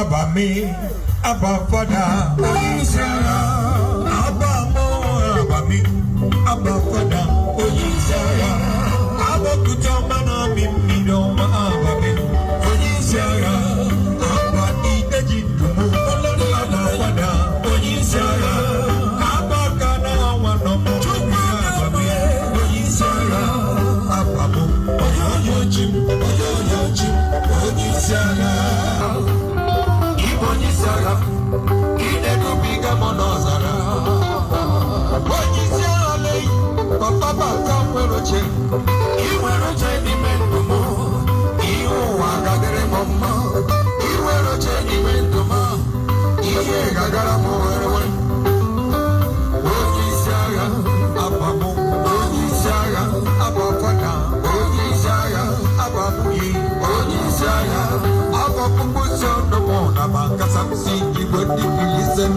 Aba mi, Abba Father, onye isi agha. Abba mụ, Abba mi, Abba Father, onye isi agha. Abọkụta ọma na-amị mmiri ọma, Abba mi, onye isi agha. Abba ideji ndụmụ, Abba Father, onye isi agha. Abba ka na-anwa nọ m, Abba mi, onye isi agha. Abba mụ, onye onye ochi m, onye onye ochi m, onye isi agha. Ịbụ onye isi agha, ị na-edubiga m n'ọzara. Onye isi agha leyi, papa baka nwere oche, ị nwere oche n'ime ndụ m, ihe ụwa gadịrị m mma. Ị nwere oche n'ime ndụ m, ihe gagara m were were. Onye isi agha, Abba mụ, onye isi agha, Abba Father, onye isi agha, Abba mụ yi, onye isi agha, Abba kpukpu si ọnụ mụ na ma nkasa m si igwe ndị Filistin.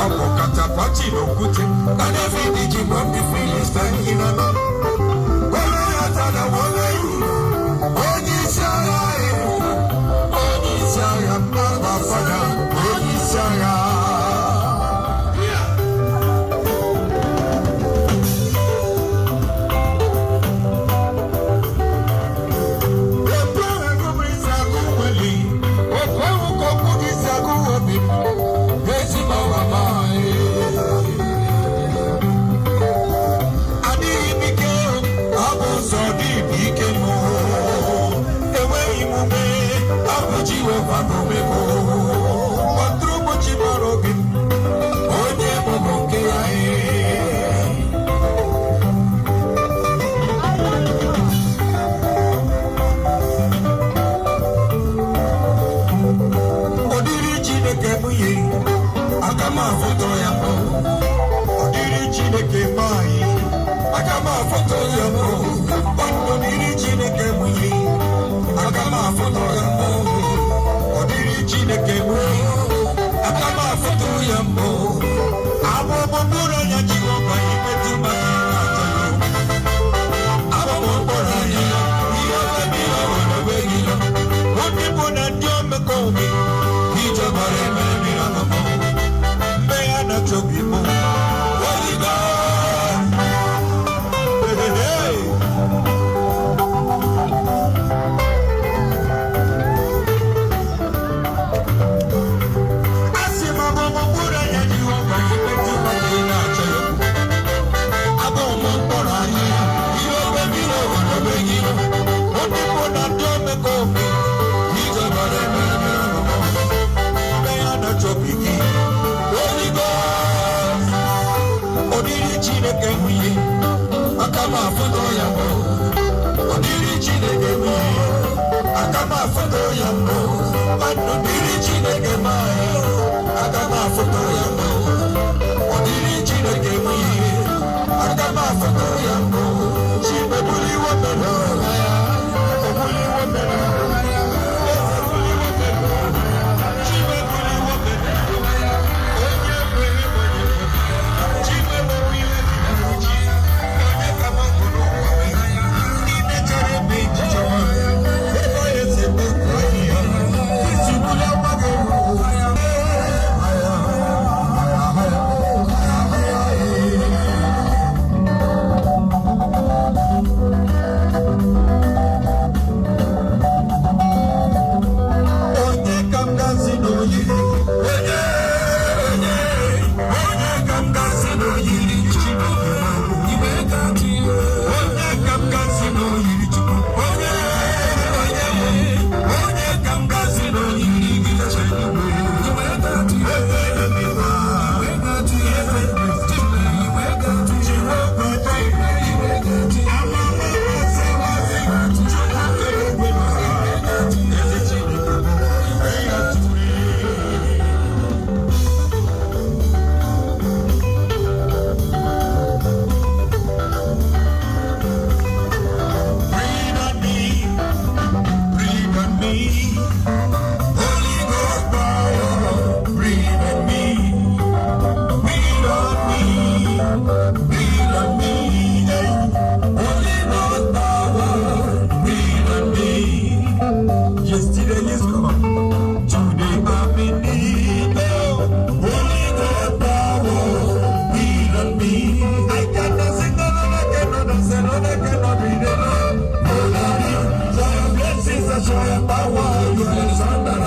Ọ bụ katapachi na okwute ka David ji gbuo ndị Filistin ịnọ. Were ya tada were iwu, onye isi agha, onye isi agha, Abba Father, onye isi agha. Adịghị m ike, ọ bụ nsọ gị bụ ike m. Enweghị m ume, ọ bụ Jehova bụ ume m. Kpọtụrụ m chi mara obi m, onye mụ bụ nke ya. Ọ dịrị Chineke m yi, aka m afụtọ ya mbụ. Ọ dịrị Chineke m anyị, aka m afụtọ ya mbụ. Ọ dịrị Chineke m yi, aka m afụtọ ya mbụ. Ọ dịrị Chineke m yi, aka m afụtọ ya mbụ. Abụ m mkpụrụ anya Jehova, imetụ m aka achọ ya. Abụ m mkpụrụ anya ya, ihe ọbụla ihe ọbụla enweghị ya. Ndị bụ na ndị omekome ijebara eme mmiri ọṅụṅụ mgbe ya na-achọghị mụ. Holy God! Hey, hey, hey! Asị m abụ m mkpụrụ anya Jehova, imetụ m aka ị na-achọ ya. Abụ m mkpụrụ anya ya, ihe ọbụla ihe ọbụla enweghị ya. Ndị bụ na ndị omekome ijebara eme mmiri ọṅụṅụ mgbe ya na-achọghị gị. Holy Ghost! Ọ dịrị Chineke nwunye, aka m afụtọ ya mbụ. Ọ dịrị Chineke nwunye, aka m afụtọ ya mbụ. Mmadụ dịrị Chineke nwanyị, aka m afụtọ ya mbụ. Ọ dịrị Chineke nwunye, aka m afụtọ ya mbụ. Chimebuliwo mere obuliwo mere ezebuliwo mere chimebuliwo mere onye nwere onye onye ka m bụ n'ụwa ndị mechara ebe echiche ọma ebe onye si eme ahịhịa isi bụla nwa gị. Onye ka m ga-asị na oyiri onye onye onye ka m ga-asị na oyiri Chineke onye ka m ga-asị na oyiri Chukwu onye onye onye ka m ga-asị na oyiri gị Chineke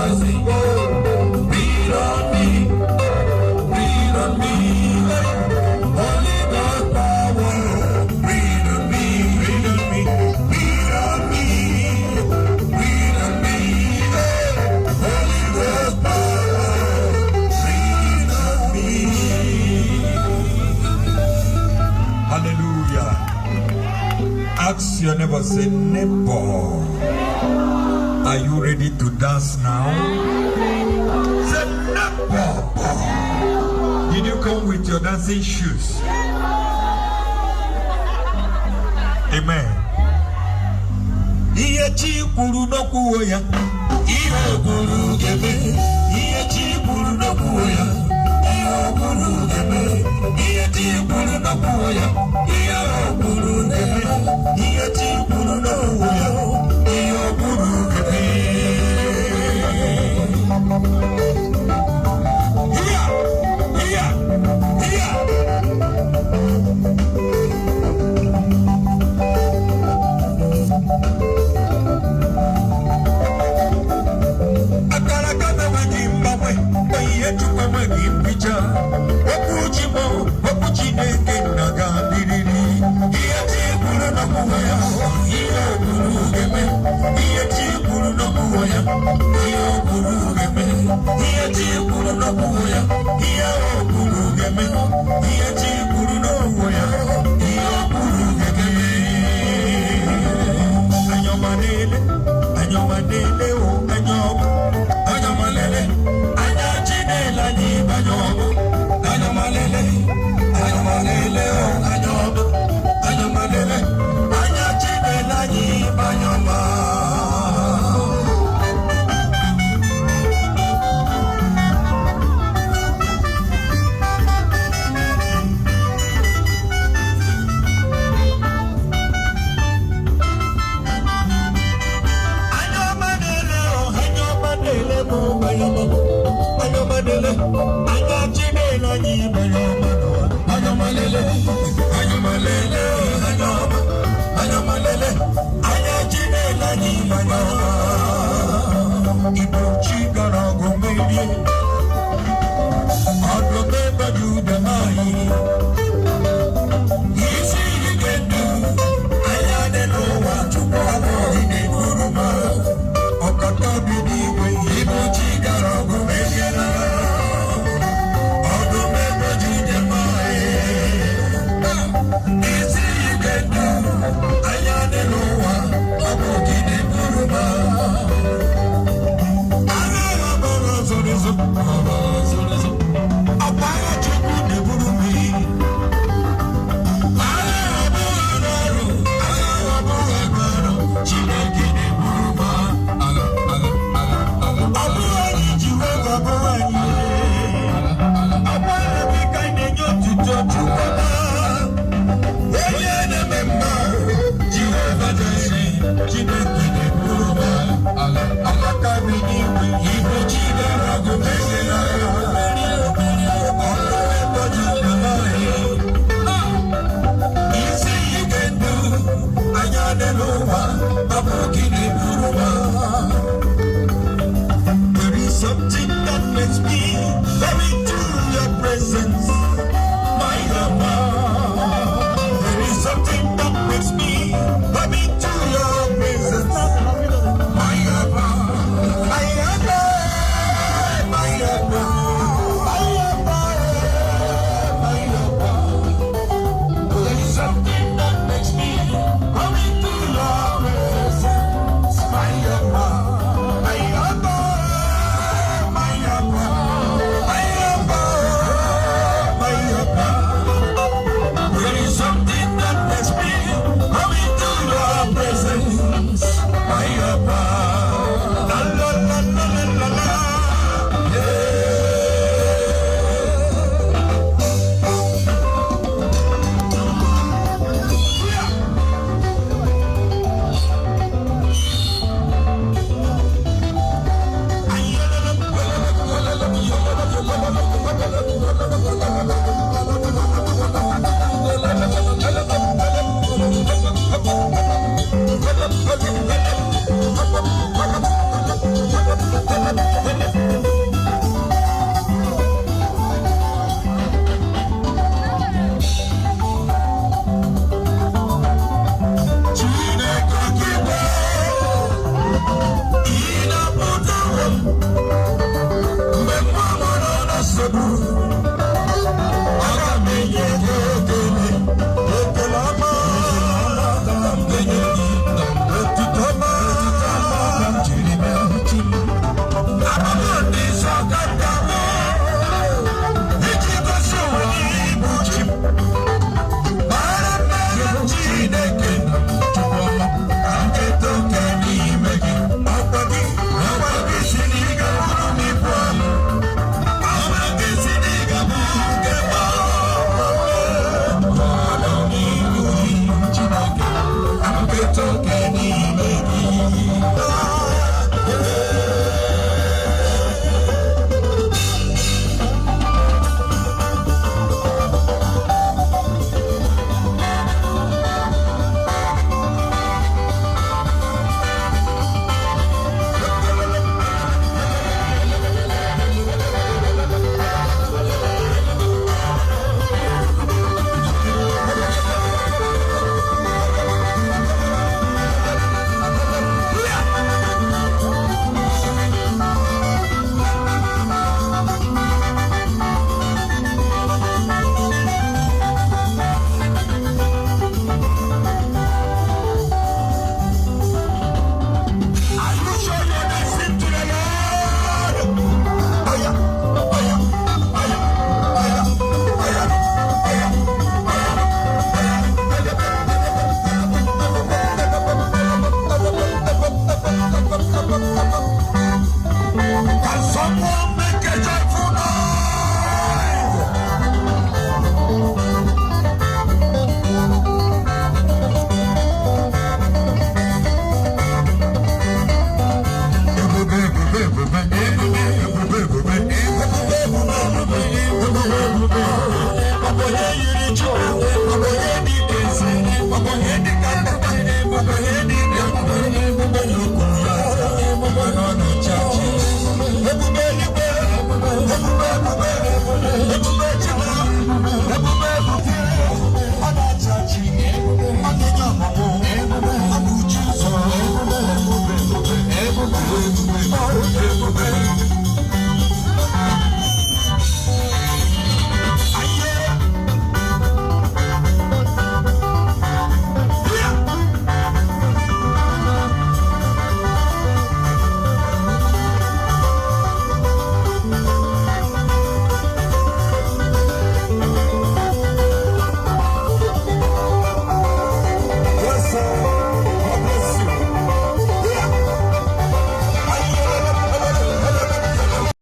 mercy. Breathe on me, breathe on me. Holy Ghost power, breathe on me, breathe on me, breathe on me, breathe on me. Holy Ghost power, breathe on me. Hallelujah. Ask your neighbor, say, "Neighbor, are you ready to dance now?" Say, "Neighbor, did you come with your dancing shoes?" Amen. Ihe chi kwuru n'okwu ya, ihe o kwuru ga-eme. Ihe chi kwuru n'okwu ya, ihe o kwuru ga-eme. Ihe chi kwuru n'okwu ya, ihe o kwuru ga-eme. Ihe chi kwuru n'okwu ya, ihe o kwuru ga-eme. Here, here, here. Akara aka enweghị mgbanwe, ihe Chukwu enweghị mpicha. Okwu chi bụ okwu Chineke nna ga-adịrịrị. Ihe chi kwuru n'okwu ya, ihe o kwuru ga-eme. Ihe chi kwuru n'okwu ya, ihe o kwuru ga-eme. Ihe chi kwuru n'okwu ya, ihe o kwuru ga-eme. Ihe chi kwuru n'okwu ya, ihe o kwuru ga-eme. Anyọma lele, anyọma lele o, anyọma, anyọma lele, anya Chinele anyị bụ anyọma, anyọma lele, anyọma lele o, anyọma, anyọma lele, anya Chinele anyị bụ anyọma. Anyọma lele o, anyọma lele mo, anyọma, anyọma lele, anya Chinele anyị bụ anyọma n'ụwa. Anyọma lele, anyọma lele o, anyọma, anyọma lele, anya Chinele anyị bụ anyọma. Ibu chi gara ọgụ merie, ọdụm ebe Juda anyị. Isi ike ndụ, anya dị n'ụwa, Chukwu abụghị na-eburu m. Ọkọtọ bi n'igwe, ibu chi gara ọgụ merie. Ọdụm ebe Juda anyị. Isi ike ndụ, anya dị n'ụwa, ọ bụ gị na-eburu m. Agha ọbara zoro ezo, ọbara zoro ezo. Ọkwa agha Chukwu na-eburu m. Agha ọbụghị n'ọrụ, agha ọbụghị n'ọrụ, Chineke na-eburu m. Agha, agha, agha, agha. Ọ bụghị anyị ji wee ọ bụghị anyị. Ọ bụghị gị ka anyị na-enye otuto Chukwu ọma. Onye na-eme mma, Jehova Jire, Chineke na-eburu m. Ọkaka bi n'igwe, ibu chi gara ọgụ merie. Ọrụ ebe Juda anyị. Isi ike ndụ, anya dị n'ụwa, ọ bụ gị na-eburu m. There is something that makes me